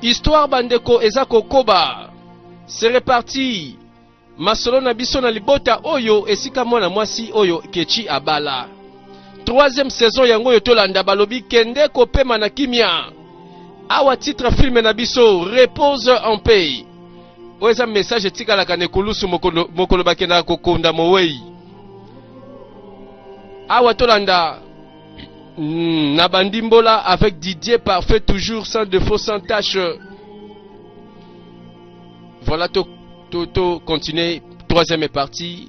Histoire bandeko eza kokoba. C'est reparti. Masolo na biso na libota oyo esika mwana mwasi oyo Kechi abala. Troisième saison yango oyo tolanda balobi kende kopema na kimia. Awa titre film na biso repose en paix. Oyo eza message etikalaka na ekulusu mokolo, mokolo bakendaka kokunda mowei. Awa tolanda na bandimbola avec Didier parfait toujours sans défaut sans tache. Voilà to to to continuer troisième partie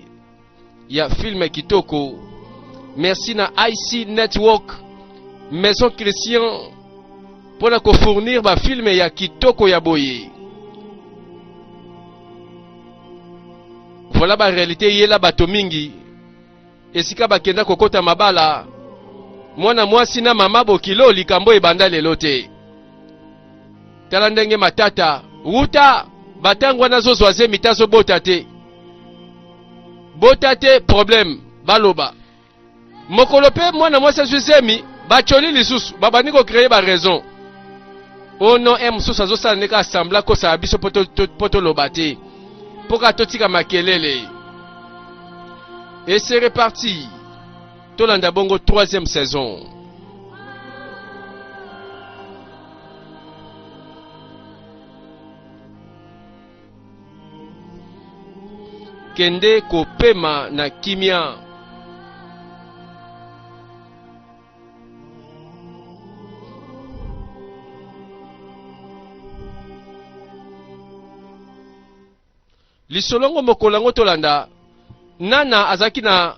ya film kitoko. Merci na IC Network Maison Christian pona ko fournir ba film ya kitoko ya boye. Voilà ba réalité yela bato mingi esika bakenda kokota mabala mwana mwasi na mama bokilo likambo ebanda lelo te. Tala ndenge matata wuta batango wana azozwa zemi te azobota te bota te problème baloba mokolo mpe mwana mwasi azwi zemi bacoli lisusu babandi kocreye ba raison o oh non e mosusu azosala ndenge asembla akosala biso mpo toloba te mpo kaka totika makelele et c'est reparti tolanda bongo troisième saison Kende kopema na kimia. Lisolo ngo mokolo yango tolanda Nana azalaki na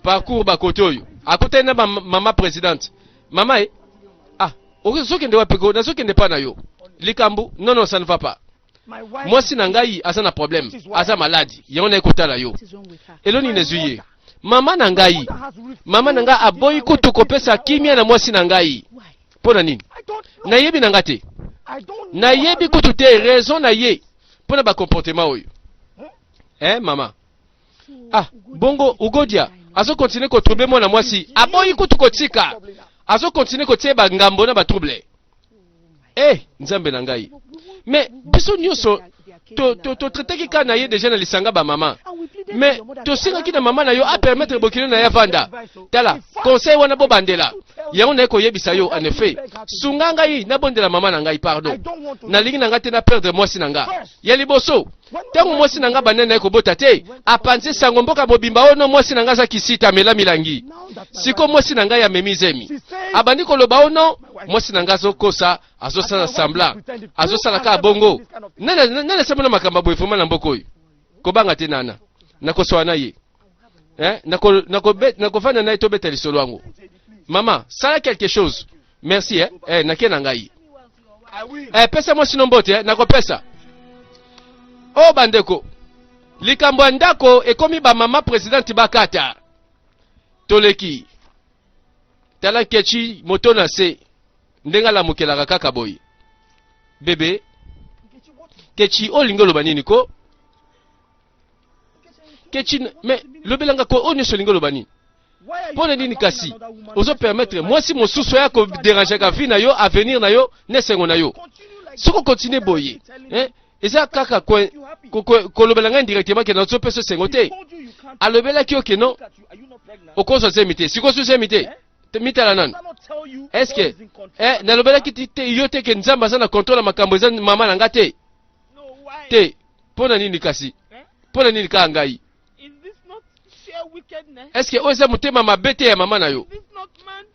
parcours bakote oyo akutani na mama presidente mama e ah ozokende wapi ko nazokende pa na yo likambo non non ça ne va pas mwasi na ngai aza na problème aza maladi yango naye kotala yo elo nini ezwi ye mama na ngai mama na ngai aboyi kutu kopesa kimia na mwasi na ngai mpo na nini nayebi na ngai te nayebi kutu te raison na ye mpo na bacomportement oyo eh mama ah bongo ugodia azokontinue kotrouble mwana mwasi aboyi kutu kotika azokontinue kotie bangambo na batrouble eh nzambe na ngai mais biso nyonso totraitaki kaka na ye deja na lisanga bamama mais tosengaki na mama na yo apermettre bokilo na ye avanda tala conseil wana bobandela yango naye koyebisa yo en effet sunga ngai nabondela mama na ngai pardon nalingi na ngai te na perdre mwasi na ngai ya liboso ntango mwasi na ngai banda naye kobota te apanzi sango mboka mobimba oyo no mwasi na ngai aza kisita amela milangi siko mwasi na ngai amemi zemi abandi koloba oyo no mwasi na ngai azokosa azosala semblant azosala kaka bongo nani asamona makambo ya boye vraimen na mboka oyo kobanga te nana nakoswa na ye eh? nakofanda na ye tobeta lisolo yango mama sala quelque chose merci eh? Eh, nake na ngai eh, pesa mwasi no mbote eh? nakopesa o oh, bandeko likambo ya ndako ekomi bamama presidente bakata toleki tala nkechi moto na se ndenge alamukelaka kaka boye bebe kechi olingi oloba nini ko kechi me lobelanga ko oyo nyonso olingi oloba nini mpo na nini kasi ozo permettre mwasi mosusu aya koderangeaka vie na yo avenir na yo na esengo na yo soki okontinue boye eh, eza kaka kolobela ngai indirectement ke nazopesa esengo te alobelaki yo ke non okozwa zemi te sikoyo ozwi zemi te mitala nanu eske eh, nalobelaki te yo te ke nzambe aza na kontrole ya makambo eza mama na nga te te mpo na nini kasi mpo na nini kaka ngai eske oyo eza motema mabe te ya mama na yo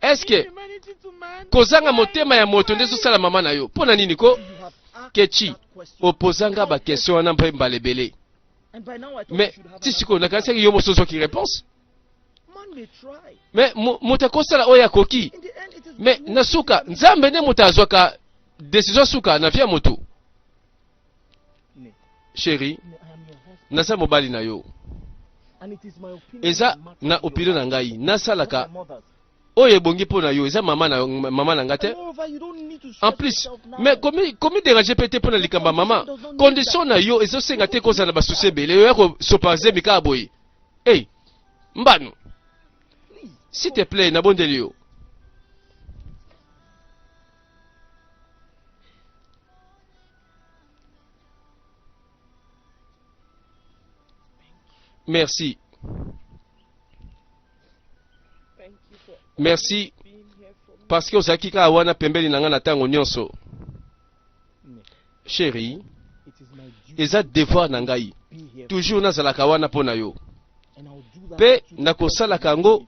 eske kozanga motema ya moto nde ezosala mama na yo mpo na nini ko kechi opoza nga bakestion wana mpe mbala ebele mais ti sikoyo nakanisaki yo mosusu ozwaki réponse mais moto akosala oyo akoki mais na suka nzambe nde moto azwaka decision suka na vie ya moto Chérie, naza mobali na yo. Eza na opinion na ngai, nasalaka oyo ebongi mpo na yo, eza mama na, mama na ngai te. En plus, mais komi, komi déranger pe te mpo na likambo ya mama. Condition na yo ezosenga te kozala na basusi ebele, oya kosopa zemi kaka boye. Hey, mbano. S'il te plaît, nabondeli yo. Merci. Merci parce que ozalaki kaka wana pembeni na ngai na ntango nyonso. Chérie, eza devoir na ngai toujours nazalaka wana mpo na yo mpe nakosalaka yango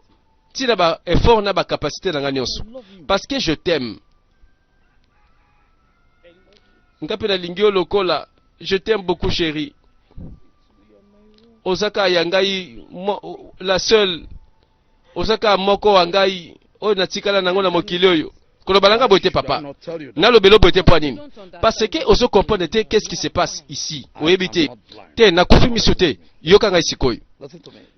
ntina ba effort na ba capacité na ngai nyonso parce que je t'aime. Nga mpe nalingi yo lokola. Je t'aime beaucoup chérie. Oza kaka ya ngai la seule. Oza kaka moko wa ngai oyo natikala nango na mokili oyo. Koloba na nga boye te papa. Nalobela boye te mpo nini? Parce que ozo comprendre te qu'est-ce qui se passe ici. Oyebi te. Te nakufi miso te. Yoka ngai sikoyo.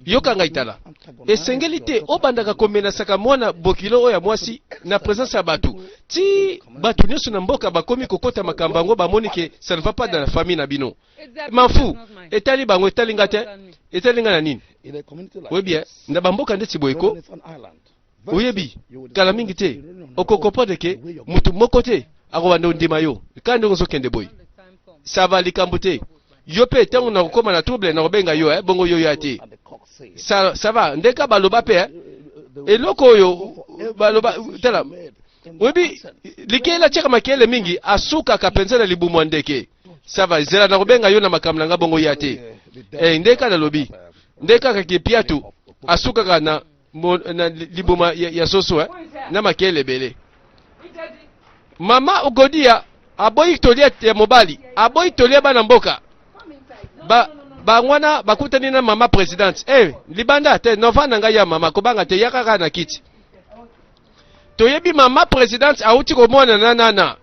Yoka ngai tala. Esengeli te obandaka komenasaka mwana bokilo oyo ya mwasi na presence ya bato. Ti bato nyonso na mboka bakomi kokota makambo yango bamoni ke ça ne va pas dans la famille na bino. M'en fous. Etali bango etali nga te. Etali nga na nini? Oyebi eh, na bamboka ndeti boye ko oyebi kala mingi te okocomprendre ke motu moko te akobanda ondima yo kaka ndenge ozokende boye. Ça va likambo te. Yo mpe ntango nakokóma na trouble nakobenga yo eh, bongo yo ya te. Ça va ndeka baloba mpe eh. Eloko oyo baloba tala oyebi likele atiaka makele mingi asukaka mpenza na libumu ya ndeke. Ça va zela nakobenga yo na makambo na nga bongo ya te. Eh, ndeka nalobi nde kaka ke piatu asukaka na, na libuma ya, ya soso eh, na makele ebele. Mama Ogodia aboyi tolia ya mobali, aboyi tolia bana mboka. Ba bangwana bakutani na mama presidente. Eh, libanda te nova na ngai ya mama kobanga te yaka kaka na kiti. Toyebi mama presidente auti komona na nana.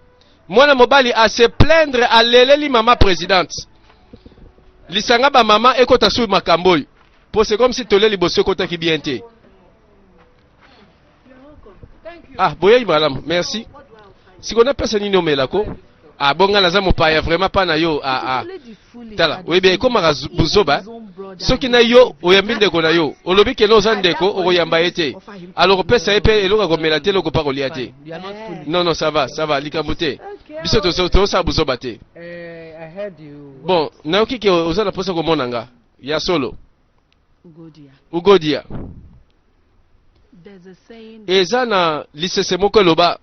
Mwana mobali a se plaindre aleleli mama presidente. Lisanga ba mama ekota su makambo oyo. Po c'est comme si tolia liboso ekotaki bien te. Ah, boyei malamu. Merci. Siko napesa nini omela ko? Ah, bon nga naza mopaya vraiment pa na yo. Ah ah. Tala, oyebi ekomaka buzoba. Soki na yo oyambi ndeko na yo, olobi ke oza ndeko okoyamba ye te. Alors opesa ye pe eloko komela te, eloko pa kolia te. Non non, ça va, ça va, likambo te. Biso tozosala buzoba te. Bon, nayoki ke oza na posa komona nga. Ya solo. Ugodia. Eza na lisese moko eloba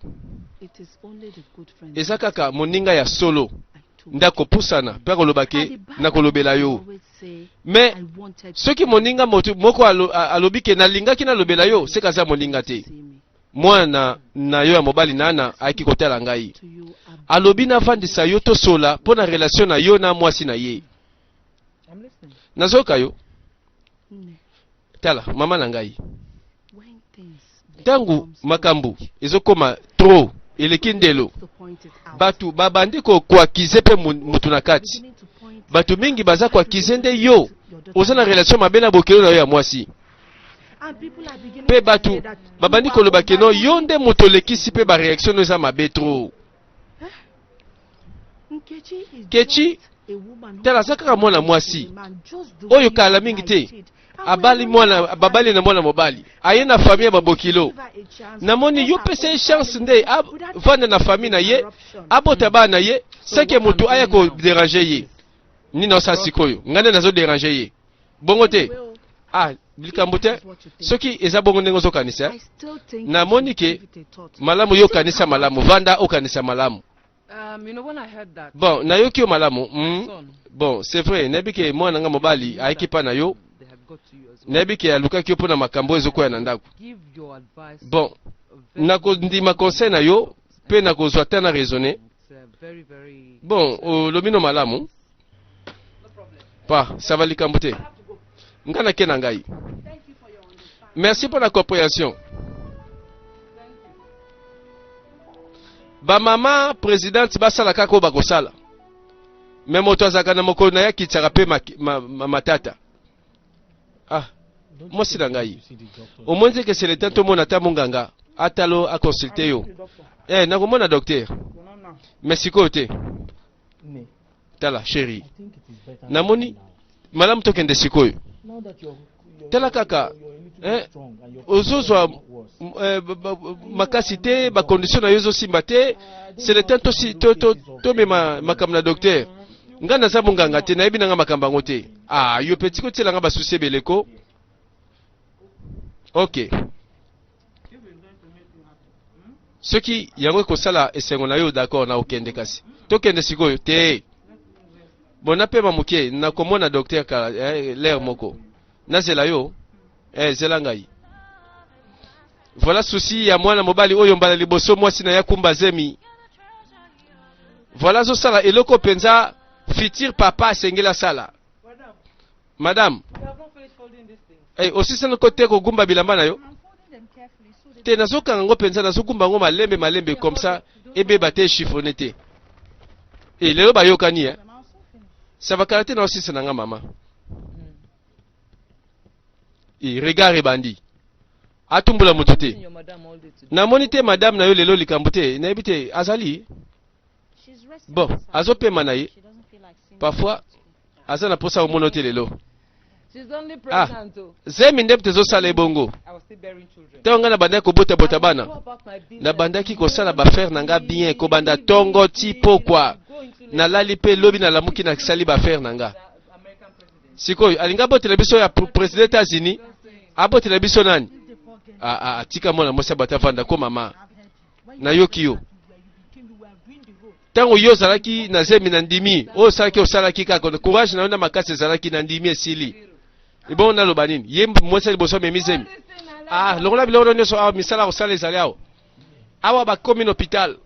eza kaka moninga ya solo nde akopusana mpe akoloba ke nakolobela yo. Me soki moninga moto moko alobi ke nalingaki nalobela yo, seka aza moninga te. Mwana na yo ya mobali Nana ayaki kotala ngai, alobi navandisa yo tosola mpo na relation na yo na mwasi na ye. Nazoyoka yo. Tala mama na ngai, ntango makambo ezokoma trop eleki ndelo, bato babandi koakize mpe mutu na kati. Bato mingi baza koakize nde yo oza na relation mabe na bokilo na yo ya mwasi, mpe bato babandi koloba keno yo nde moto olekisi mpe bareaction no eza mabe trop. Kechi, tala aza kaka mwana mwasi oyo kala mingi te abali mwana, babali na mwana mobali aye na famille ya babokilo. Namoni yo pesa ye chance nde avanda na famille na ye, abota bana na ye, seke moto aya kodéranger ye. Nini osala sikoyo? Ngai nde nazoderange ye bongo te. Ah, likambo te soki eza bongo ndenge ozokanisa. Namoni ke malamu yo okanisa malamu, vanda okanisa malamu. Bon, nayoki yo malamu. Bon, c'est vrai, nayebi ke mwana nga mobali ayaki mpa na yo, nayebi ke alukaki yo mpo na makambo oyo ezokwea na ndako. Bon, nakondima conseil na yo mpe nakozwa ta na raisonner. Bon, olobi no malamu pa ça va likambo te, nga nake na ngai. Merci mpo na compréhension. Bamama présidente basala kaka oyo bakosala, me moto azalaka na mokolo na ye akitisaka mpe matata. Ah, mwasi na ngai, omoni te ke c'est le temps tomona ata monganga atalo aconsulte yo? Eh, nakomona docteur mais sikoyo te. Tala chéri, namoni malamu tokende sikoyo. Tala kaka eh, ozozwa eh, makasi te, bacondition na yo ezosimba te. C'est le temps tomema makambo na docteur. Ngai naza monganga te, nayebi nanga makambo yango te. Ah, yo pe tiko tiela nga ba souci ebele ko. Ok. Soki yango ekosala esengo na yo d'accord na okende kasi. Tokende sikoyo te. Bon napema moke nakomona docteur kala eh, l'air moko. Nazela yo. Eh, zela ngai. Voilà souci ya mwana mobali oyo mbala liboso mwasi na ye akumba zemi. Voilà azosala eloko mpenza futur papa asengeli asala. Madame, hey, osisana ko te kogumba bilamba na yo? Te, nazokanga yango mpenza, nazogumba yango malembe malembe comme ça ebeba te, chiffonne te. Eh, lelo bayokani eh. Ça va kala te na osisa na nga mama. Eh, regard ebandi. Atumbola moto te. Namoni te madame na yo lelo likambo te, nayebi te azali. Bon, azopema na ye. Parfois aza na posa komona te lelo. Ah, zemi nde tezosala ebongo. Ntango ngai nabandaki kobotabota bana, nabandaki kosala bafere na nga bien, kobanda tongo ti pokwa. Nalali mpe lobi nalamuki nasali bafere na nga. Sikoyo alingi abotela biso ya president Etats-Unis, abotela biso nani? Ah, ah, tika mwana mwasi abata avanda ko mama. Nayoki yo. Ntango yo ozalaki na zemi na ndimi oyo osalaki osalaki kaka courage na yo na makasi ezalaki na ndimi esili. Ebongo naloba nini? Ye mwasi ya liboso amemi zemi. Ah, longola biloko nyonso awa misala kosala ezali awa. Awa bakomi na hôpital.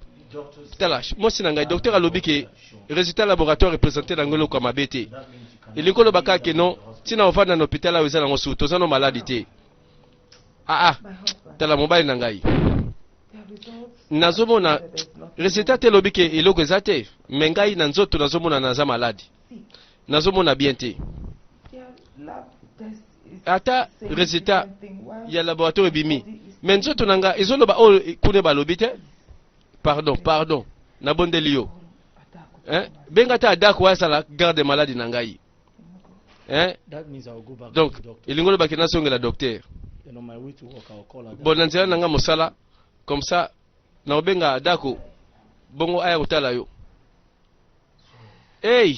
Tala, mwasi na ngai, docteur alobi ke résultat laboratoire représente nango eloko ya mabe te. Elingi koloba kaka ke non, ntina ovanda na hôpital awa eza nango su, toza no maladi te. Ah ah, tala mobali na ngai. Nazomona résultat te elobi ke eloko eza te, me ngai na nzoto nazomona naza maladi. Nazomona bien te. Ata résultat ya laboratoire ebimi, me nzoto na ngai ezoloba oyo kuna balobi te. Pardon, pardon, nabondeli yo. Hein? Benga ata Adako azala garde maladi na ngai. Hein? Donc, elingi oloba ke nazongela docteur. Bon, na nzela na nga mosala, comme ça, nakobenga Adako, bongo aya kotala yo. Hey!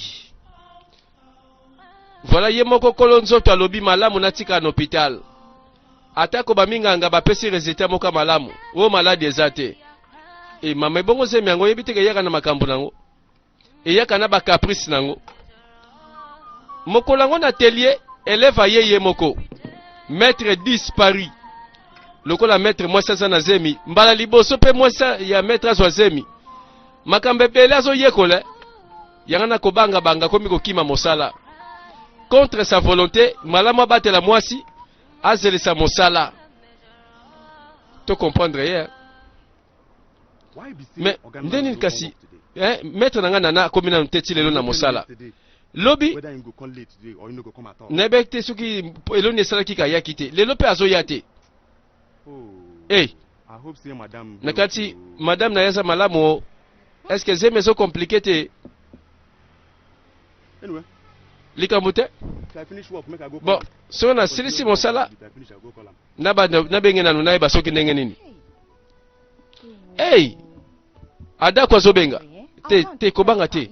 Voilà ye moko kolo nzoto alobi malamu natika na hôpital. Atako baminganga bapesi résultat moko ya malamu, oyo maladi eza te. E mama ebongo zemi yango oyebi te ke eyaka na makambo nango. Eyaka na ba caprice nango. Mokolo yango na atelier, elève aye ye moko. Maître disparu. Lokola maître mwasi aza na zemi, mbala liboso pe mwasi ya maître azwa zemi. Makambo ebele azoyekola, yanga na kobanga banga akomi kokima mosala. Contre sa volonté, malamu abatela mwasi, azelisa mosala. To comprendre ye. Mais nde nini kasi eh, maître na ngai nana akomi nanu te ti lelo na mosala. Lobi nayebaki te soki eloni esalaki kayaki te, lelo pe azoya te. Hey, na kati madame na ye aza malamu o. Est-ce que zemi ezo compliqué te? Likambo te? Bon, soki nasilisi mosala nabenge nanu nayeba soki ndenge nini. Hey, Adako azobenga te te, kobanga te,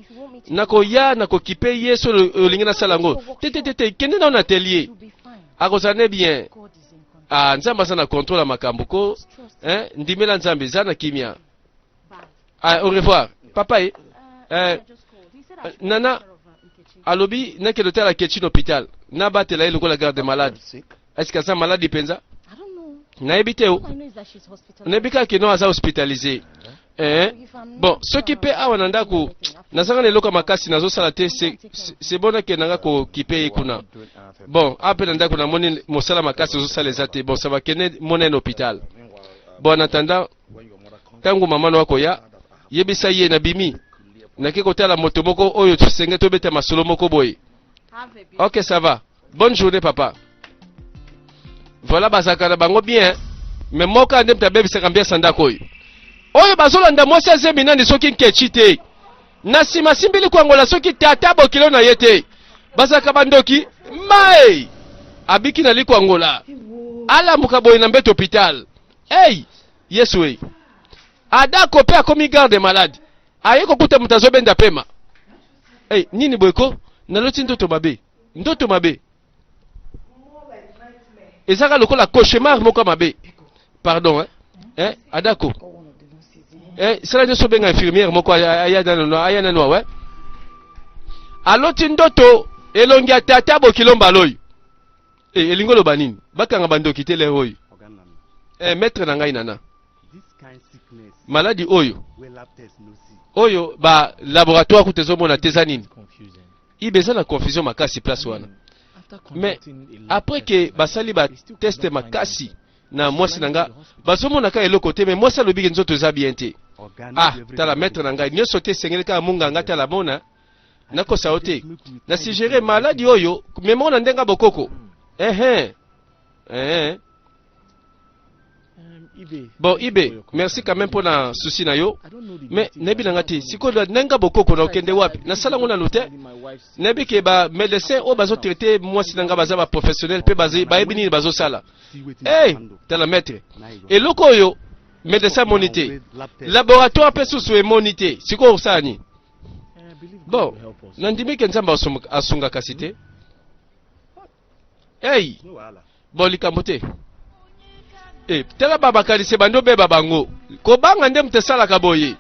nakoya nakokipe ye so olingi nasala yango te te te te, kende nao na atelier akozala ne bien. Ah, Nzambe aza na contrôle ya makambo ko, hein, ndimela Nzambe, za na kimia. Ah, au revoir papa ye. Eh, nana alobi nakende otala Kechi na hôpital, nabatela ye lokola garde malade. Est-ce que aza malade mpenza? Nayebi te o. Nayebi kaka ke non aza hospitalisé. Eh, bon, soki mpe awa na ndako nazanga na eloko ya makasi nazosala te, c'est bon nakende nga kokipe ye kuna. Bon, awa mpe na ndako namoni mosala makasi ozosala eza te. Bon, ça va kende mona ye na hôpital. Bon, en attendant, ntango mama no akoya, yebisa ye nabimi nake kotala moto moko oyo tosenge tobeta masolo moko boye. Ok, ça va. Bonne journée papa. Voilà bazalaka na bango bien, mais moko nde moto abebisaka mbiasa ndako oyo. Oyo bazolanda mwasi azemi nani soki nkechi te. Na nsima asimbili kwangola soki tata bokilo na ye te. Bazalaka bandoki mai abiki na likwangola. Alamuka boye na mbeto hôpital. Hey, Yesu hey. Adako pe akomi garde malade. Aye kokuta moto azobenda pema. Hey, nini boye ko? Naloti ndoto mabe. Ndoto mabe. Ezaka lokola cauchemar moko mabe. Pardon hein. Eh, Adako. Eh, sala nyonso benga infirmière moko aya nanu aya nanu awa. Aloti ndoto elongi ya tata bokilo mbala oyo. Eh, elingi oloba nini? Bakanga bandoki te lero oyo. Eh, maître na ngai nana. Maladi oyo oyo ba laboratoire kutu ezomona te eza nini? Ibe eza na confusion makasi place wana. Mais après que basali ba test makasi na mwasi na nga bazomona kaka eloko te mais mwasi alobi ke nzoto eza bien te. Ah, tala maître na ngai nyonso te esengeli kaka munganga tala mona nakosa yo te na suggere maladi oyo mema na ndenge ya bokoko ehe ehe Bon Ibe, merci quand même pona souci na yo. Mais nayebi na nga te sikoyo ndenge ya bokoko na okende wapi? Nasala ngo nanu te. Nayebi ke ba médecin oyo bazo traiter mwasi na nga baza ba professionnel pe bayebi nini bazosala. Hey, tala maître. Eloko oyo médecin amoni te. Laboratoire pe susu emoni te. Sikoyo osala nini? Bon, nandimi ke Nzambe asunga kasi te. Hey! Bon likambo te. Eh, tala ba makanisi ebandi obeba bango. Kobanga nde moto esalaka boye.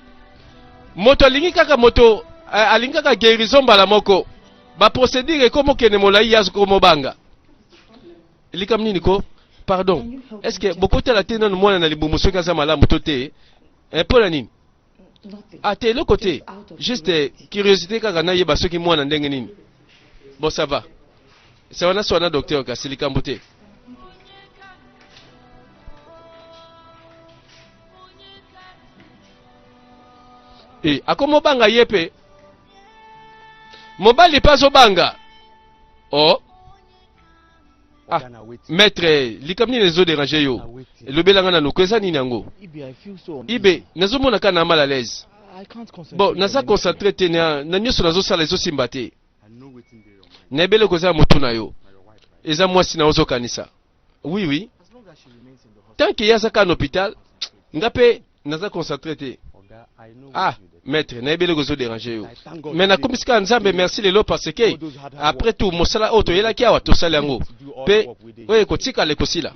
Moto alingi kaka moto eh, alingi kaka guérison mbala moko. Ba procédure ekomi okende molai ya komobanga. Likambo nini ko? Pardon. Est-ce que bokotala te nanu mwana na libumu soki aza malamu to te? Eh, mpo na nini? Ah te eloko te. Juste curiosité kaka nayeba soki mwana ndenge nini. Bon ça va. Ça va naswa na docteur kasi likambo te. Eh, akomobanga ye pe. Mobali pe azobanga. Oh. Ah, maître, likambo nini ezo déranger yo? Elobela nga nanu ko eza nini yango? Ibe, nazomona kaka na mal à l'aise. Bon, naza concentré te na, na nyonso nazosala ezosimba te. Nayebi eloko eza ya motu na yo. Eza mwasi na ozokanisa. Oui, oui. Tant que ye aza kaka na hôpital, nga pe naza concentré te. Ah, maître, nayebi eloko ezo déranger yo. Mais nakomisi kaka Nzambe merci lelo parce que après tout mosala oyo toyelaki awa tosali yango. Pe oyo ekotikala ekosila.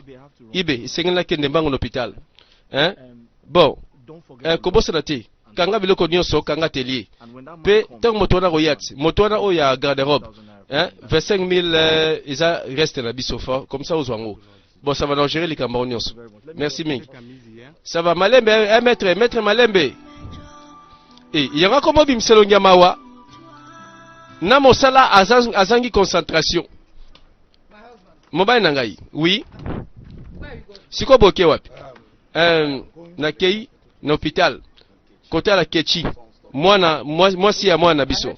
Ibe, esengeli nakende mbango na hôpital. Hein? Bon, eh, kobosana te. Kanga biloko nyonso, kanga atelier. Pe ntango moto wana akoya ti, moto wana oyo ya garde-robe, hein, 25000 eh, eza reste na biso fort, comme ça ozwa yango. Bon, ça va na gérer likambo yango nyonso. Merci mingi. Ça va malembe, eh, maître, maître malembe. Eh, yango akoma obimisa elongi ya mawa na mosala azangi concentration. Mobali na ngai, oui. Sikoyo boke wapi? Euh, nakei na hôpital kotala Kechi mwana mwasi ya mwana na biso.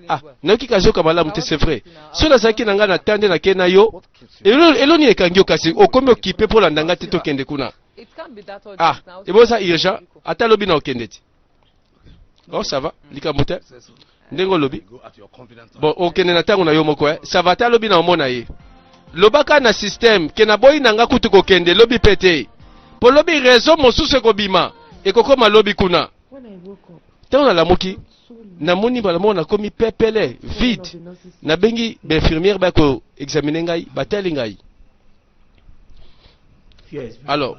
Ah, nayoki kazoka malamu te, c'est vrai. Soki nazalaki na ngai na tande nakei na yo, elo nini ekangi yo kasi okomi okipe mpo olanda ngai te tokende kuna. Ah, eboza urgent, ata lobi na okende te. Oh, ça va, likambo te. Ndenge olobi. Bon, okende na ntango na yo moko, eh. Ça va, ata lobi na omona ye. Lobaka na système ke naboyi na nga kutu kokende lobi pe te. Po lobi raison mosusu ekobima, ekokoma lobi kuna. Ntango nalamuki, namoni mbala moko nakomi pepele, vide. Nabengi ba infirmière baya ko examiner ngai, batali ngai. Alors,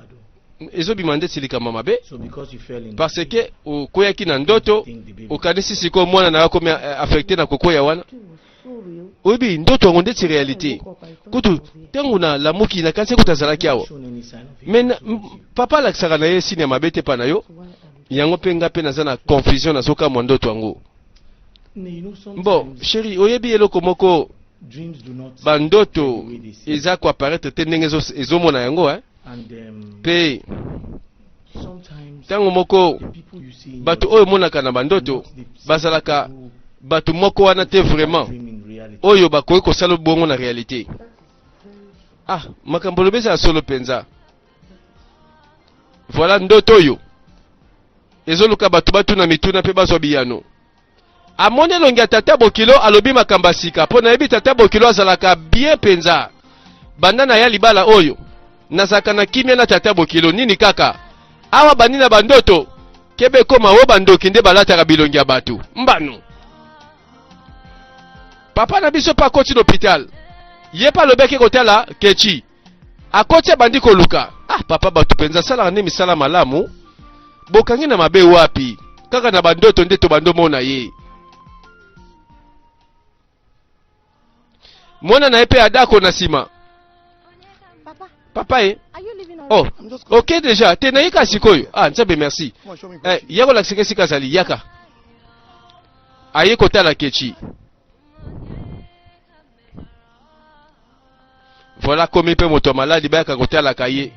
ezobima ndeti likambo mabe parce que okweyaki na ndoto, okanisi sikoyo mwana na yo akomi eh, affecté na kokweya wana. Oyebi ndoto yango ndeti realite. Kutu ntango nalamuki nakanisi kutu azalaki awa, mais papa alakisaka na ye signe ya mabe te pa na yo. Yango mpe nga mpe naza na confusion, nazokamwa ndoto yango. Bon chérie, oyebi eloko moko, bandoto eza ko apparaître te ndenge ezomona yango eh? Mpe ntango moko bato oyo omonaka na bandoto bazalaka bato moko wana te vraiment oyo bakoki kosala bongo na réalité. Ah, makambo olobi eza ya solo mpenza. Voilà ndoto oyo ezoluka bato batuna mituna mpe bazwa biyano. Amoni elongi ya tata bokilo alobi makambo ya sika mpo nayebi tata bokilo azalaka bien mpenza. Banda na ya libala oyo nazalaka na kimia na tata bokilo nini kaka awa bandi na bandoto kebe ekoma o bandoki nde balataka bilongi ya bato mbano. Papa na biso mpe akoti na hôpital, ye mpe alobaki kotala Kechi. Akoti abandi koluka. Ah papa, bato mpenza asalaka nde misala malamu, bokangi na mabe wapi? Kaka na bandoto nde tobandi omona ye. Mwana na ye mpe Adako na nsima. Papa, Papa ye are you leaving oh already? ok déjà te nayika sikoyo. Ah Nzambe merci. Eh, ya kolakisaka esika azali, yaka. Aye kotala Kechi. Voilà komi mpe moto ya maladi bayaka kotalaka ye.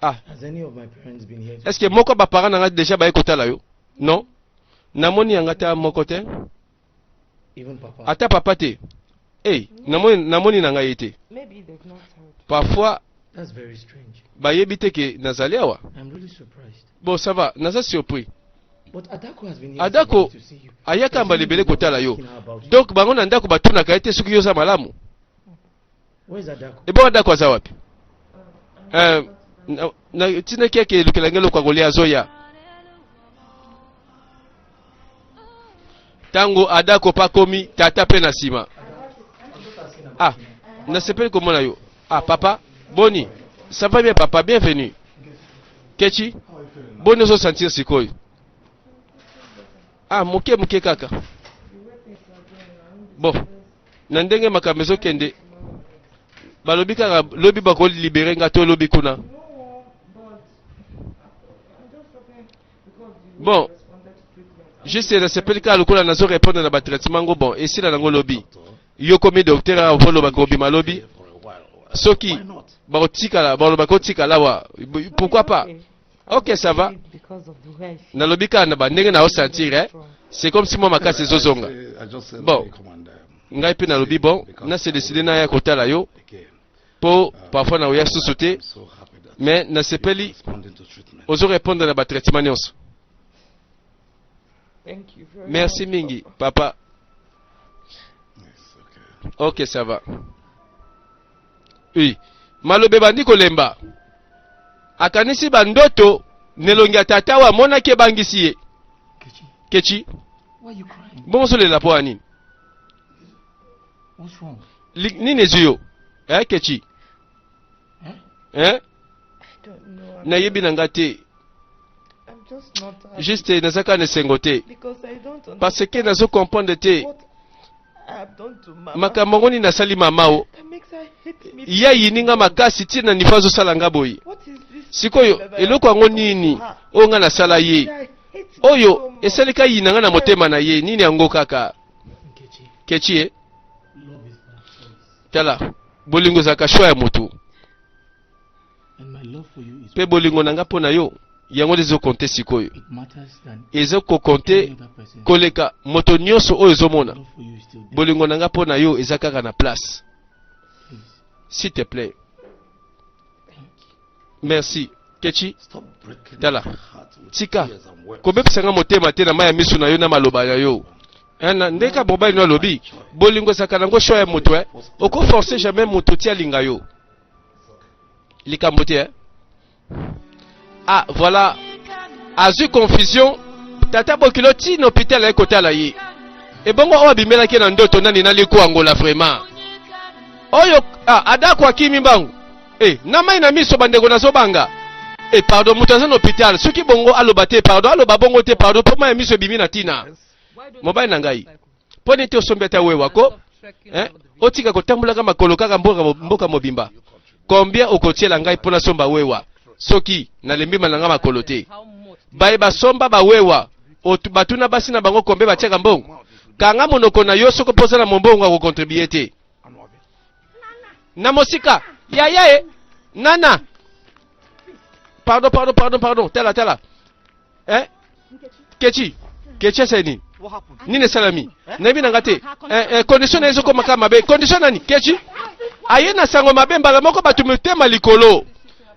Ah, Has any of my parents been here? est ce que moko ba parents na nga déjà baye kotala yo? Non, namoni yanga ata moko te. Even Papa. Ata papa te. Hey, namoni, namoni na ngai ye te. Maybe they've not heard. Parfois That's very strange. bayebi te ke nazali awa. I'm really surprised. Bon, ça va, naza surpris. But Adako has been here Adako to see you. ayaka mbala ebele kotala yo. Asking her about you. Donc bango na ndako batunaka ye te soki yo oza malamu. Where's Adako? Ebongo Adako aza wapi? Eh, na tinaki yake elukela ngai eloko ya kolia, azoya. Ntango Adako mpe akomi, tata mpe na nsima. Ah, nasepeli komona yo. Ah papa, boni? Ça va bien papa, bienvenue. Kechi, boni ozosentir sikoyo? Ah, moke moke kaka. Bon, na ndenge makambo ezokende, balobi kaka lobi bakolibere nga to lobi kuna. Bon, juste nasepeli kaka lokola nazo répondre na batraitement ngo. Bon, esila nango lobi. Yo komi docteur awa, oloba kobima lobi. Soki bakotikala, baloba kotikala awa, pourquoi pas? Ok, ça va. Because of the way I feel. Nalobi kaka na bandenge na osentir, eh? C'est comme si mwa makasi ezozonga. Bon. Ngai mpe nalobi bon, nase décide naya kotala yo mpo parfois nakoya susu te, mais nasepeli ozo répondre na batraitement nyonso. Thank you very Merci much, mingi Papa. Papa. Ok, ça va. Oui, maloba ebandi kolemba. Akanisi bandoto nelongi ya tata oyo amonaki ebangisi ye. Kechi, Kechi, why are you crying? Bongo ozolela mpo ya nini? What's wrong? Nini ezwi yo, eh, Kechi? Eh? Eh? I don't know. I'm Nayebi na nga te. I'm just not happy. Juste naza kaka na esengo te Because I don't parce que nazo comprendre te what I have done to Mama. Makambo yango nini nasali mama o That makes her hate me. Ye ayini nga makasi ntina nivo azosala nga boye. What is this Sikoyo that I eloko have yango done to nini her? oyo nga nasala ye That I hate me oyo so much? esalika yina nga na motema na ye? Nini yango kaka? Nkechi, Kechi ye love is not choice. Tala, bolingo ezalaka choix ya motu. And my love for you is Mpe bolingo na nga mpo na yo, yango nde ezokonte sikoyo. it matters than Ezokokonte any other person. koleka moto nyonso oyo ezomona. Love for you is still there. Bolingo na nga mpo na yo eza kaka na place. Please. S'il te plaît. Merci Kechi. Tala, tika kobebisa nga motema te na mai ya miso na yo na maloba na yo. Eh, ndeka mobali no alobi bolingo ezalaka nango choix ya moto, eh. Okoforce jamais moto ti alinga yo. Likambo te, eh? Ah voilà, azwi confusion. Tata bokilo ti na hôpital aye kotala ye. Ebongo oyo abimelaki ye na ndoto nani? Nalikwangola vraiment oyo. Ah, Adako akimi mbangu e na mai na miso. Bandeko, nazobanga e. Pardon, moto aza na hôpital, soki bongo aloba te pardon, aloba bongo te pardon, mpo mai ya miso ebimi na ntina. Mobali na ngai, mpo nini te osombi ata wewa ko, eh? Otika kotambolaka makolo kaka mboka, mboka mobimba. Combien okotiela ngai mpo nasomba wewa soki nalembi na nga makolo te? Baye basomba bawewa, batuna basi na bango combien batiaka mbongo. Kanga monoko na yo soki mpoza na mombongo akocontribuer te. Na mosika, yaya e nana, pardon, pardon, pardon, pardon. Tala, tala, eh? Kechi, Kechi, asali nini? Nini esalami? Nayebi na nga te. Eh, eh, condition na ye ezokoma kaka mabe. Condition nani? Kechi aye na sango mabe mbala moko, bato mitema likolo.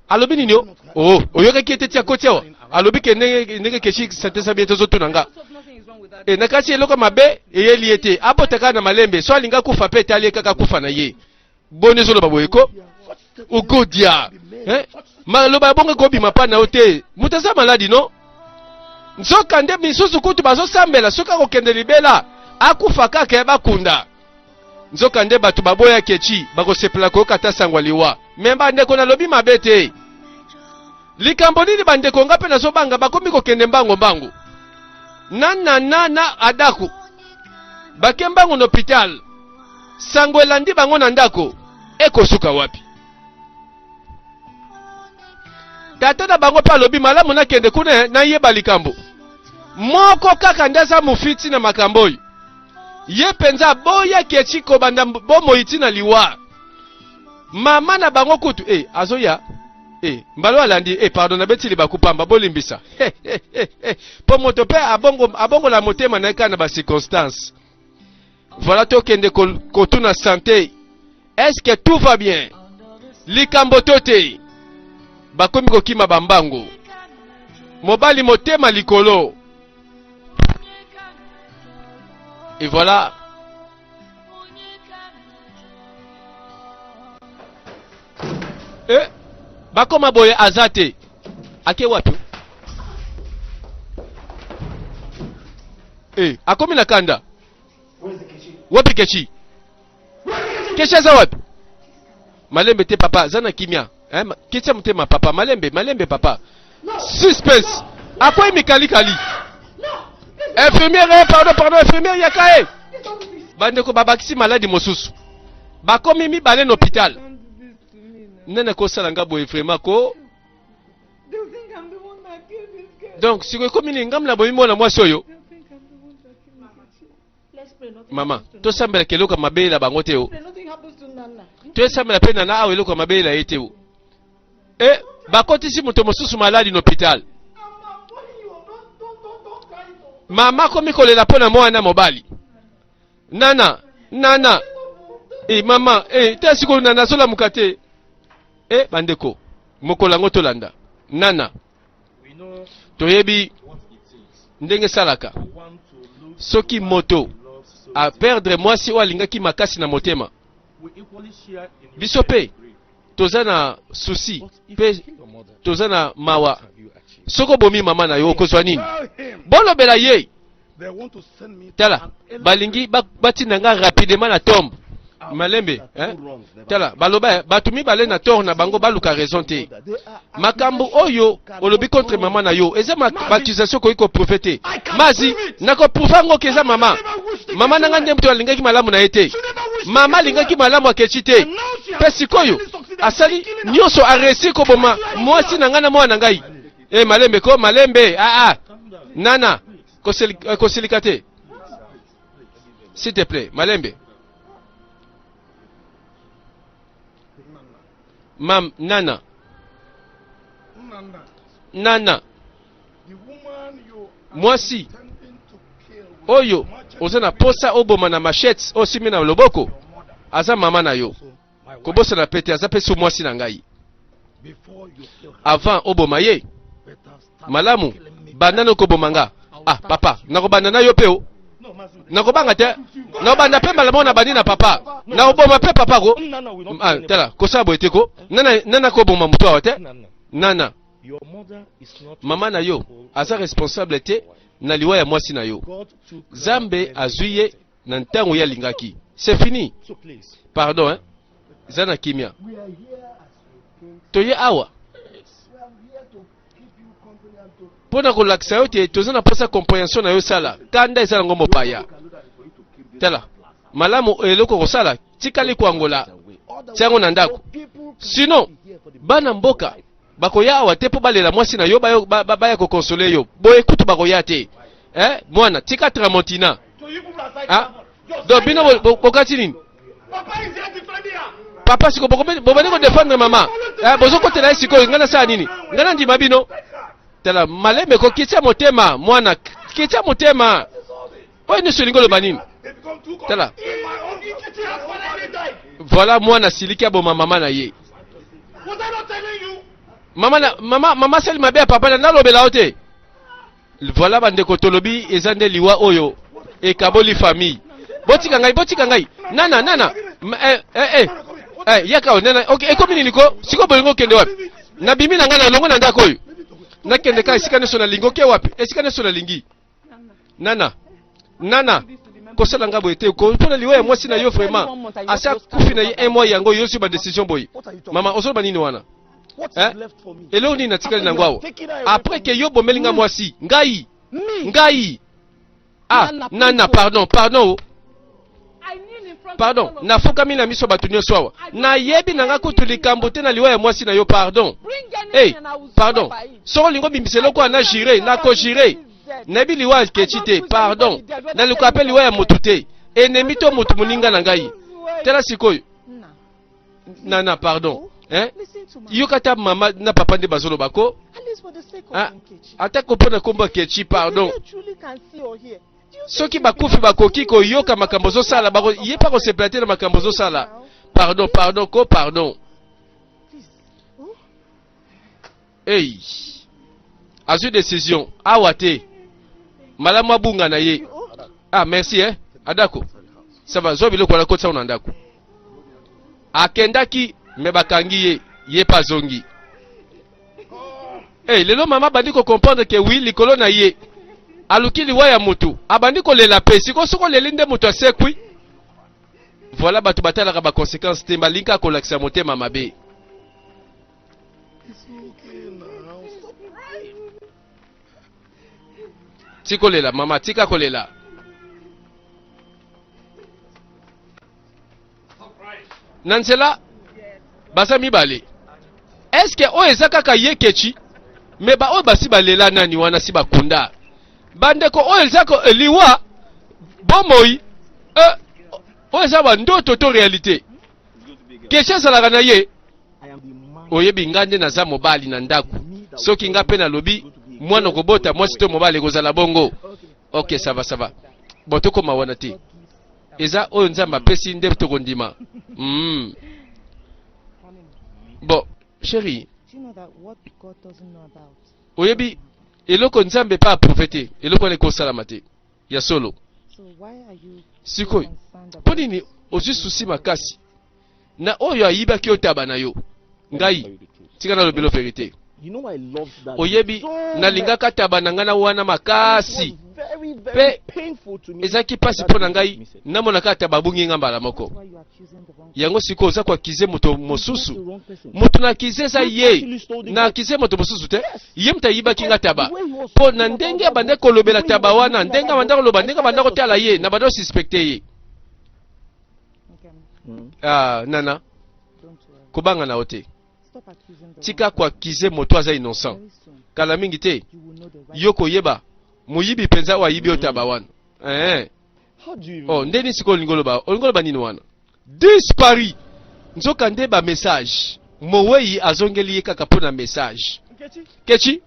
Alobi nini? O oh, oyokaki ete ti akoti awa, alobi ke ndenge ndenge Kechi santé sa bien, tozotuna nga e na kasi eloko mabe eyeli ye te. Abota kaka na malembe, so alingi akufa mpe etali ye kaka, akufa na ye. Boni ezoloba boye ko ogodia, eh? Maloba ya bongo ekobima mpa na yo te, moto aza maladi no. Nzoka nde misusu kutu bazosambela soki akokende libela, akufa kaka ya bakunda. Nzokande bato baboya Kechi bakosepela koyoka ata sango ya liwa. Me bandeko nalobi mabe te. Likambo nini bandeko nga mpe nazobanga bakomi kokende mbango mbango. Na Nana na Adaku bake mbango na hopital. Sango elandi bango na ndako ekosuka wapi? Tata na bango mpe alobi malamu nakende kuna nayeba likambo. Moko kaka nde aza mofiti na makambo oyo. Ye mpenza aboya Kechi kobanda bomoi ti na liwa. Mama na bango kutu eh, azoya eh, mbala alandi eh, pardon nabeti libaku pamba bolimbisa mpo moto mpe abongo, abongola motema na ye kaka na ba circonstances. Voilà tokende kotuna sante est-ce que tout va bien? Likambo to te bakomi kokima bambango mobali motema likolo. Et voilà. Eh, bakoma boye aza te. Ake wapi? Eh, akomi na kanda. Wapi Kechi? Kechi aza wapi? Malembe te papa, aza na kimia. Eh, ketia motema papa, malembe, malembe papa. Suspense. Akwei mikalikali. Infirmière, eh, pardon, pardon, infirmière yaka eh. Bandeko babakisi maladi mosusu. Bakomi mibale na hôpital. Nene kosala nga boye vraiment ko. Donc sikoyo ekomi nini ngambo na boyi mwana mwasi oyo? Mama, tosambelaka eloko ya mabe na bango te o. Tosambela mpe nana awa eloko ya mabe na ye te o. E, bakotisi moto mosusu maladi na hôpital. Mama akomi kolela mpo na mwana mobali. Nana, nana. E, mama, e, te sikoyo nana azolamuka te. E, bandeko, mokolo yango tolanda. Nana. Toyebi ndenge esalaka soki moto a perdre mwasi oyo alingaki makasi na motema. Biso mpe toza na souci mpe toza na mawa. Soki obomi mama na yo okozwa nini? Bolobela ye. Tala, balingi batinda nga rapidement na tombe. Malembe, eh? Tala, baloba eh, bato mibale na tort na bango baluka raison te. Makambo oyo olobi contre mama na yo eza ba accusation okoki ko prouver te. Mazi, nako prouver yango ke eza mama. Mama na nga nde moto alingaki malamu na ye te. Mama alingaki malamu akechi te. Pe sikoyo asali nyonso a réussir koboma mwasi na ngai na mwana na ngai. Eh, malembe ko malembe ah ah nana kosilika te s'il te plaît malembe mam nana nana mwasi oyo oza na posa oboma na machette osimbi na loboko aza mama na yo kobosana pe te aza pe su mwasi na ngai avant oboma ye malamu banda no koboma nga ah papa nakobanda na yo pe o nakobanga te nakobanda pe mbala moko nabandi na papa nakoboma pe papa ko ah, tala kosala boye te ko nana nana koboma moto awa te nana mama na yo aza responsable te na liwa ya mwasi na yo zambe azwi ye na ntango ye alingaki c'est fini pardon hein eza na kimia toye awa mpo na kolakisa yo te toza na mposa comprehension na yo sala kanda eza nango mopaya tala malamu eloko kosala tikali koangola tiango na ndako sinon bana mboka bakoya awa te mpo balela mwasi na yo baya ba, ba, ba kokonsole yo boye kutu bakoya te eh, mwana tika tramontina ah? donc bino bokati nini papa siko bobandi kodefendre mama eh, bozokotela ye sikoyo ngai nasala nini ngai nandima bino tala malembe kokitya motema mwana kitya motema oyo nyonso elingi oloba nini tala voilà mwana siliki aboma mama na ye mama na mama mama asali mabe ya papa na nalobela yo te voilà bandeko tolobi eza nde liwa oyo ekaboli famille botika ngai botika ngai nana nana eh, eh, eh. Eh, yaka oyo nana okay, ekomi nini ko sikoyo bolingo okende wapi nabimi na ngai na longo na ndako oyo nakende kaka esika nyonso nalingi oke wapi esika nyonso nalingi nana nana Kosala nga boye te ko mpona liwa ya mwasi na yo vraiment. Asi akufi na ye un mois yango yo ozwi ba decision boye. Mama ozoloba nini wana? Hein? Eloko nini natikali nango awa? Après que yo bomeli nga mwasi, ngai, ngai. Ah, nana, pardon, pardon. Pardon, nafukami na miso bato nyonso awa. Nayebi na nga kutu likambo te na liwa ya mwasi na yo, pardon. Hey, pardon. Soko olingi obimisa eloko wana na jure, nako jure. Nayebi liwa ya Nkechi te, pardon. Naluka mpe liwa ya motu te. Ennemi to motu moninga na ngai. Tala sikoyo. Nana, pardon. Hein? Yoka ata mama na papa nde bazoloba ko. Ah, ata ko mpo na kombo ya Nkechi, pardon. Soki bakufi bakoki koyoka makambo ozosala, bako ye mpe akosepela te na makambo ozosala. Pardon, pardon ko, pardon. Hey. Azwi decision awa te. Malamu abunga na ye. Ah, merci eh. Adako. Ça va, zwa biloko wana kotisa na ndako. Akendaki me bakangi ye, ye pa azongi. Hey, lelo mama abandi ko comprendre que oui likolo na ye aluki liwa ya mutu, abandi kolela pe sikoyo soki oleli nde mutu asekwi. Voilà bato batalaka ba conséquences te, balingi kaka kolakisa motema mabe. Tikolela mama, tika kolela. Na nzela baza mibale. Eske oyo eza kaka ye Kechi? Me ba oyo basi balela nani wana si bakunda. Bandeko oyo eza ko eh, liwa bomoi eh, oyo eza ba ndoto to realite. Kechi azalaka na ye. Oyebi nga nde naza mobali na ndako. Soki nga pe nalobi mwana okobota mwasi to mobali ekozala bongo. Ok, ça va, ça va. Bon, tokoma wana te. Eza oyo Nzambe apesi nde tokondima. Bon, chérie. Oyebi eloko Nzambe pa approuve te, eloko wana ekosalama te. Ya solo. Sikoyo, mpo nini ozwi susi makasi na oyo ayibaki yo taba na yo? Ngai, tika nalobelo verite. Oyebi, nalingaka taba na ngai na wana makasi. Pe ezalaki mpasi mpo na ngai namona kaka taba abungi nga mbala moko. Yango sikoyo oza koakize moto mosusu. Moto na akize eza ye. Na akize moto mosusu te. Ye moto ayibaki nga taba. Mpo na ndenge abandaki kolobela taba wana, ndenge abanda koloba, ndenge abanda kotala ye, na banda kosuspecte ye. Ah, nana, kobanga na yo te. Tika koakize moto aza innocent. Kala mingi te, yo koyeba moyibi mpenza oyo ayibi yo taba wana. Eh. Oh, nde nini sikoyo olingi oloba? Olingi oloba nini wana? Disparu! Nzoka nde ba message. Mowei azongeli ye kaka mpo na message. Kechi?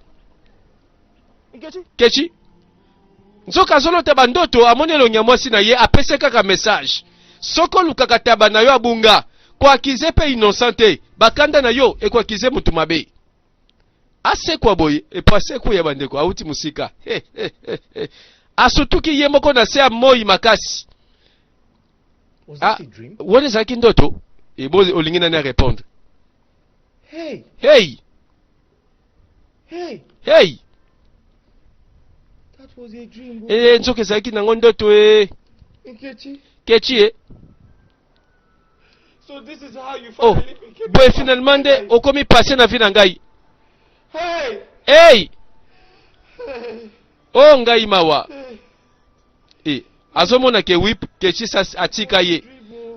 Kechi? Nzoka azolota ba ndoto, amoni elongi ya mwasi na ye, apesi kaka message. Soki olukaka taba na yo abunga, koakize pe innocent te. Bakanda na yo ekoakize mutu mabe. Asekwa boye, epo asekwi ya bandeko, awuti mosika. Asutuki ye moko na se ya moi makasi. Ah, wana ezalaki ndoto? Ebo olingi nani a répondre? Hey! Hey! Hey! Hey! That was a dream. Eh, nzoka ezalaki nango ndoto eh. Nkechi. Kechi eh. So this is how you Oh, finally became boye finalement nde okomi passe na vie na ngai. Hey! Hey! Hey! Oh ngai mawa. Hey! Eh, azomona ke wip Kechi atika ye.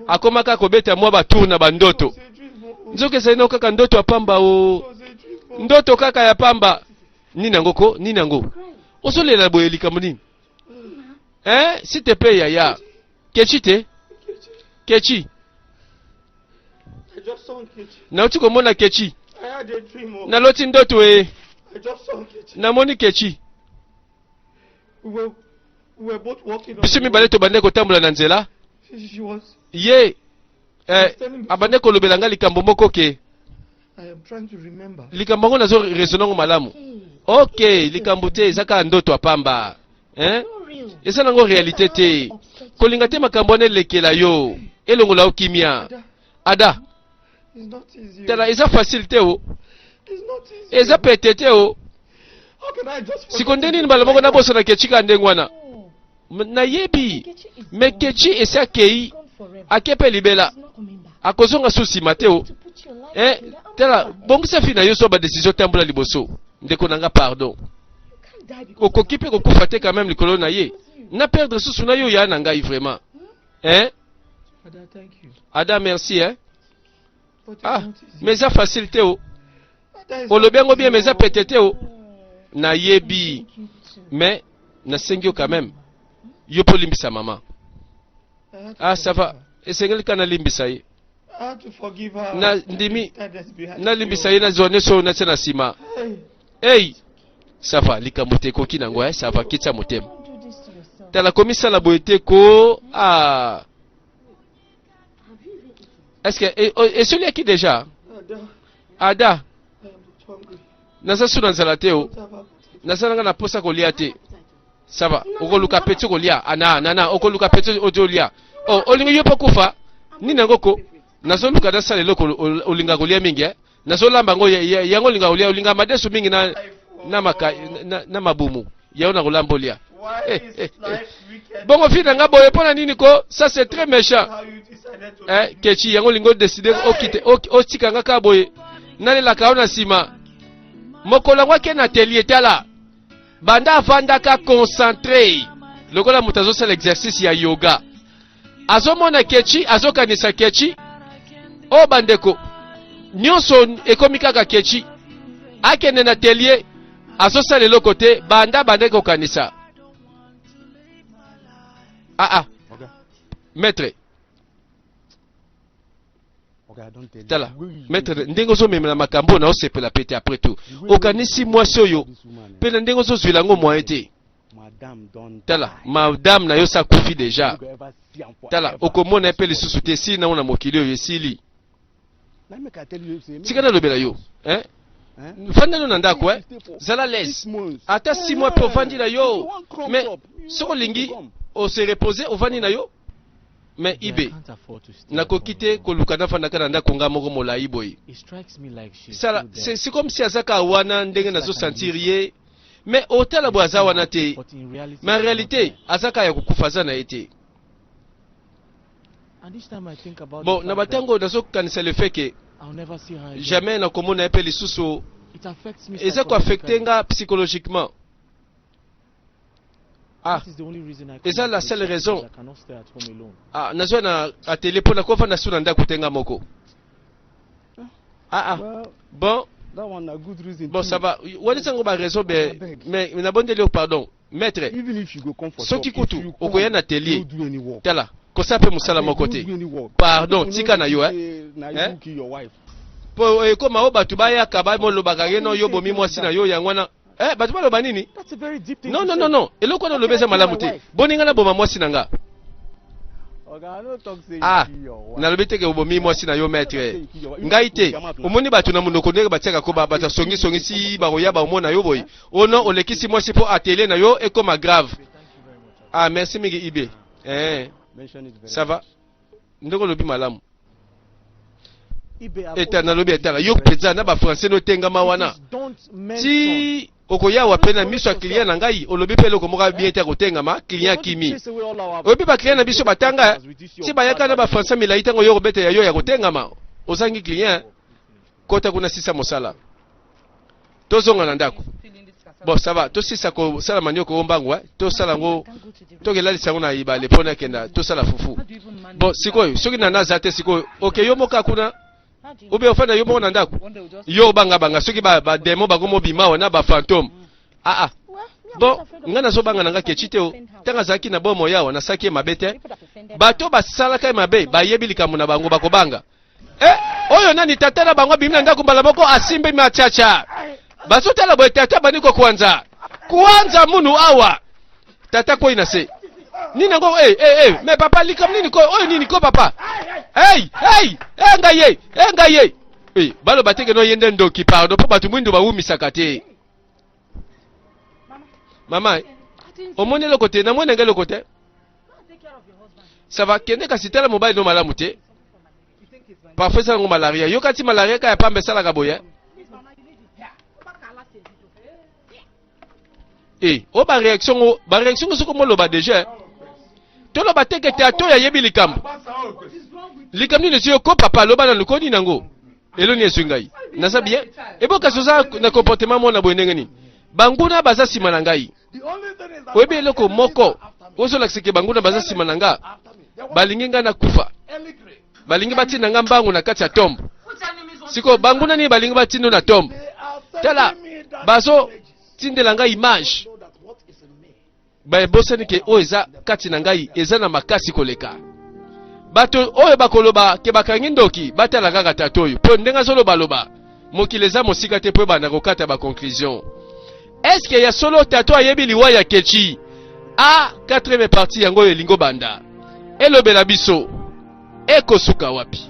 Akomaka kobeta mwa ba tour na ba ndoto. Nzoka ezali nao kaka ndoto ya pamba o. Ndoto kaka ya pamba. Nini yango ko? Nini yango? Ozolela boye likambo nini? Hein? S'il te plaît yaya. Kechi te? Kechi. Nauti komona Kechi. Naloti ndoto e. Namoni Kechi. Biso mibale tobandaki kotambola na nzela. Ye eh, abandaki kolobela ngai likambo moko ke likambo yango nazo raisonne yango malamu. Ok, likambo te, eza kaka ndoto ya pamba. Hein? Eza nango realite te. Kolinga te makambo wana elekela yo, elongola yo kimia. Ada, tala eza facile te o. Eza pete te o. Siko nde nini mbala moko nabosana ke tika ndenge wana. Nayebi. Nkechi is Mais gone. Kechi esi akei, Gone forever. ake mpe libela, She's not coming back. akozonga su nsima te o. To put your life Eh, together and tala, move ahead. bongisa fi na yo so ba décision tambola liboso. Ndeko na nga pardon. You can't die because Okoki of mpe kokufa te quand même likolo na ye. Na perdre susu na yo ya na ngai vraiment. Hein? Ada, thank you. Ada merci hein. But it's Ah, not easy. mais eza facile te o. Ada, it's Olobi not yango bien easy, mais eza oh. pete te o. Nayebi. Thank you too. Mais nasengi yo quand même. Yo mpo olimbisa mama. I had to Ah, ça va. forgive her. Esengeli kaka nalimbisa ye. I had to forgive her. Na ndimi Sadness behind nalimbisa you. ye nazwa nyonso oyo natia na nsima. Hey. Hey, ça va likambo te ekoki nango eh, ça va kitisa motema. Don't do this to yourself. Tala komisala boye te ko ah. Est-ce que esoliaki déjà? Ada, Ada, I am not hungry. naza su na nzala te o. Don't have appetite. Naza nanga na posa kolia te. Ça va, okoluka peti kolia. Ana, nana, okoluka peti ozolia. Oh, olingi yo mpo kufa? Nini yango ko? Nazoluka nasala eloko olinga kolia mingi eh? Nazolamba yango yango olinga kolia, olinga madesu mingi na na maka na mabumu. Yango na kolamba olia. Why Eh, is eh, eh. life wicked? Bongo fi na nga boye mpo na nini ko? Ça c'est très méchant. How you decided to Eh, leave me. Kechi yango olingi odeside okite otika nga kaka boye. Nalelaka yo na nsima. Mokolo yango ake na atelier tala. Banda avandaka concentré lokola moto azosala exercice ya yoga. Azomona Kechi, azokanisa Kechi. O bandeko, nyonso ekomi kaka Kechi. Akende na atelier, azosala eloko te, banda banda kokanisa. Ah ah, Oga, maître, Oga, I don't tell you. tala, The way you maître, dey ndenge ozomemela makambo oyo na osepela pe te après tout. the way you Okanisi mwasi oyo, this woman, eh, mpe na ndenge ozozwela yango moyen te. Madame don Tala, die. madame na yo sa akufi deja. You go ever see am Tala, forever. okomona ye mpe lisusu te, esili nango na mokili oyo esili. Na make I tell you, say, make Tika nalobela yo, eh? Eh? Vanda no na ndako, eh? Stay for Zala l'aise. 6 months. Ata 6 mois mpe ovandi na If yo. you wan come Mais up, you soki want olingi to come. ose repose ovandi na yo. Mais Ibe, I ibe, can't afford to stay at nakoki home te alone. koluka nafandaka na ndako nga moko molai boye. It strikes me like she's Sala, still there. c'est comme si azaka wana ndenge nazosentir ye. Mais otala boye aza wana te. But in reality, Mais en she's not réalité, there. azaka ya kokufa aza na ye te. And each time I think about Bon, the na fact that batango nazokanisa le fait que I'll never see her again. jamais nakomona ye mpe lisusu It affects me eza koaffecte psychologically. nga psychologiquement. Ah, That is the only reason I come eza out la to the seule shop, raison. because I cannot stay at home alone. Ah, nazwa na atelier mpo nakofanda su na ndako te nga moko. Ah ah, Well, bon, that one na good reason bon too. ça va. Wana sango ba raison be Abeg. mais nabondeli yo pardon. Maître, Even if you go come for soki shop, if kutu you come, okoya na atelier, no do any work. tala, kosala mpe mosala Abeg, moko no te. do any work. Pardon, People no tika na yo eh. say na Eh? you kill your wife. Po ekoma oyo bato bayaka bamolobaka ye no yo bomi mwasi na yo yango wana. Eh, bato baloba nini? That's a very deep thing Non to non say. non non, eloko wana olobi eza malamu te. Boninga naboma mwasi na nga. Oga, I no talk say you Ah, kill your wife. nalobi te ke obomi mwasi na yo maître. Ngai te, omoni bato na monoko ndenge batiaka ko bato ya songisongi si bakoya baomona yo boye. Ono olekisi mwasi mpo atelier na yo ekoma grave. Ah, merci mingi Ibe. Eh, Mention it very ça va. much. Ndenge olobi malamu. Ibe, I've Eta always nalobi been etala yo very mpenza na bafrançais notengama It wana. is don't mention. Ti okoyawa mpe na miso ya client na ngai olobi mpe eloko moko bien te ya kotengama client You're going to akimi. chase away all our Oyebi baclient na biso batanga customers with this your ti bayaka na bad bafrançais milai ntango yo kobeta ya yo ya kotengama ozangi client kota kuna sisa mosala tozonga na ndako bon ça va tosisa kosala manioko o mbangu eh? Tosala yango I can't go to the tokelalisa yango na ibale mpo nakenda tosala fufu. How do you even manage Bon that? sikoyo soki nana aza te sikoyo oke yo moko kuna How do you obe ofanda yo moko na ndako One day we'll just yo obangabanga soki bademo ba bango mobima awa na bafantome ah ah. Well, me, I'm Bon not afraid of ngai nazobanga na nga I kechi didn't te o offend her. ntango azalaki na bomoi awa nasalaki ye mabe te. People that offended Bato her. basalaka ye mabe bayebi likambo na bango bakobanga eh, oyo nani tata na bango abimi na ndako mbala moko asimbi machacha bazotala boye tata bandi kokwanza kwanza munu awa tata kwei na se nini yango eh, eh, eh, mais papa likambo nini ko oyo nini ko papa hey, hey, eh, ngai ye eh, ngai ye eh, baloba te ke no ye nde ndoki pardon mpo bato mwindu bawumisaka te. Mama, omoni eloko te namoni ndenge eloko te. Ça va kende kasi tala mobali no malamu te parfois esala yango malaria yoka ti malaria kaka ya pamba esalaka boye. E o ba réaction ngo, ba réaction ngo soko moloba déjà. Toloba te ke tata oyo ayebi likambo. Likambo nini ezwi yo ko papa loba nanu ko nini yango? Eloni ezwi ngai. Naza bien? Ebo kasi oza na comportement mona boye ndenge nini? Banguna baza nsima na ngai. Oyebi eloko moko ozolakisa ke banguna baza nsima na nga, balingi ngai nakufa, balingi batinda nga mbangu na kati ya tombe. Sikoyo banguna nini balingi batinda na tombe? Tala, bazotindela ngai image, babosani ke oyo eza kati na ngai eza na makasi koleka. Bato oyo bakoloba ke bakangi ndoki, batala kaka tata oyo, mpo ndenge azolobaloba mokili eza mosika te mpo ebanda kokata ba conclusion. Est-ce que ya solo tato ayebi liwa ya Kechi? A quatrième partie yango oyo elingi obanda. Elobela biso ekosuka wapi?